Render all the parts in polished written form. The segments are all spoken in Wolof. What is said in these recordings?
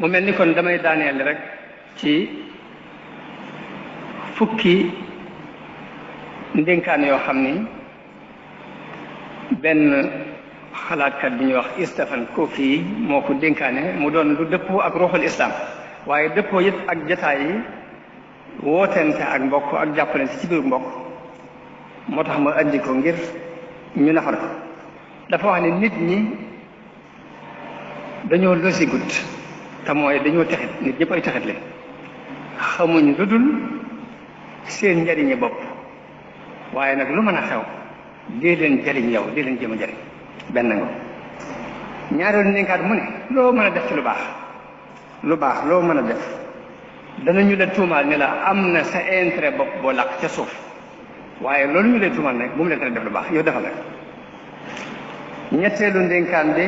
mu mel ni kon damay daaneel rek ci fukki ndénkaan yoo xam ni benn xalaatkat bi ñuy wax Stephen Covey moo ko dénkaane mu doon lu dëppoo ak ruuxul islam waaye dëppoo it ak jataay yi wootente ak mbokk ak jàppalante ci biir mbokk moo tax ma andi ko ngir ñu nafar ko dafa wax ne nit ñi dañoo losigut te mooy dañoo texit nit ñëpp ay texit leen xamuñ lu dul seen njariñi bopp waaye nag lu mën a xew dee leen jariñ yow dee leen jéem a jariñ benn nga ñaareelu ndénkaat mu ne loo mën a def ci lu baax loo mën a def danañu la tuumaal ne la am na sa intérêt bopp boo làq ca suuf waaye loolu ñu lay tuumaal nag bu mu leen tere def lu baax yow defal rek ñetteelu ndénkaan de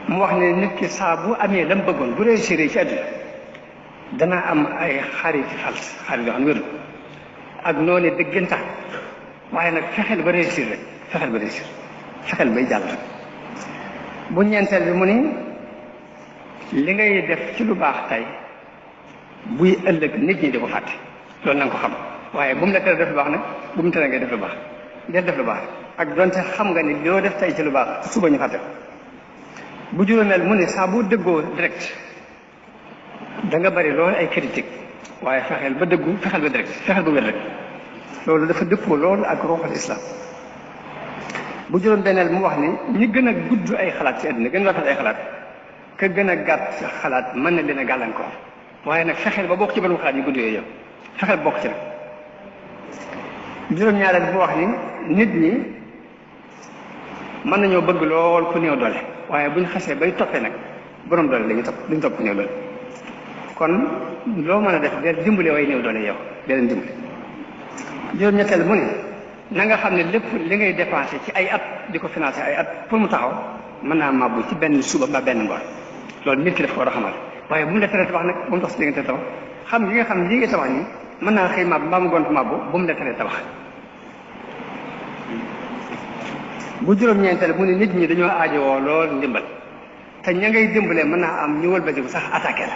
mu wax ne nit ki saa bu amee lam bëggoon bu réussir ci àdduna dana am ay xariti fals xarit yoo xam ne wéru ak noonu dëggantaan waaye nag fexeel ba réussir rek fexeel bay jàll rek bu ñeenteel bi mu ni li ngay def ci lu baax tey buy ëllëg nit ñi di ko fàtte loolu na nga ko xam waaye bu mu la tere def lu baax nag bu mu tere ngay def lu baax del def lu baax ak donte xam nga ni loo def tey ci lu baax suba ñu fàtte bu juróomeel mu ne saa bu dëggoo direct da nga bari loolu ay critique waaye fexeel ba dëggu fexeel ba direct fexeel ba wér rek loolu dafa dëppoo loolu ak ruuxul islam bu juróom benneel mu wax ni ñi gën a gudd ay xalaat ci àddina gën a rafet ay xalaat ka gën a gàtt xalaat mën na leen a gàllankoor waaye nag fexeel ba bokk ci borom xalaat yu gudd yooyu yow fexeel bokk ci rek juróom-ñaareel bu wax ni nit ñi mën nañoo bëgg lool ku néew doole waaye bu ñu xasee bay toppee nag borom doole lañu topp duñ topp ku néew doole kon loo mën a def del dimbale way néew doole yow dee leen dimbale juróom-ñetteel mu ne na nga xam ne lépp li ngay dépensé ci ay at di ko financé ay at pour mu taxaw mën naa màbbu ci benn suba ba benn ngoon loolu nit ki daf ko war a xamal waaye bu mu la teree tabax nag bu mu tax si diggante tabax xam li nga xam lii ngay tabax nii mën naa xëy màbb mbaa mu gont màbbu bu mu la teree tabax bu juróom-ñeenteel mu ne nit ñi dañoo aajowoo lool ndimbal te ña ngay dimbalee mën naa am ñu wëlbatiku sax attaqué la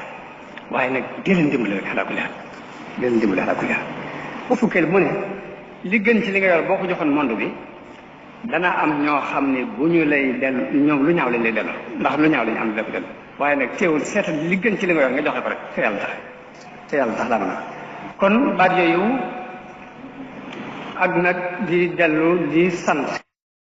waaye nag dee leen dimbale rek xalaa kulli xaal dee leen dimbale xalaa kulli xaal bu fukkeel mu ne li gën ci li nga yor boo ko joxoon monde bi dana am ñoo xam ne bu ñu lay dellu ñoom lu ñaaw lañ lay delloo ndax lu ñaaw lañ am di ko dellu waaye nag teewul seetal li gën ci li nga yor nga joxe ko rek te yàlla tax laa mën a kon baat yooyu ak nag di dellu di sant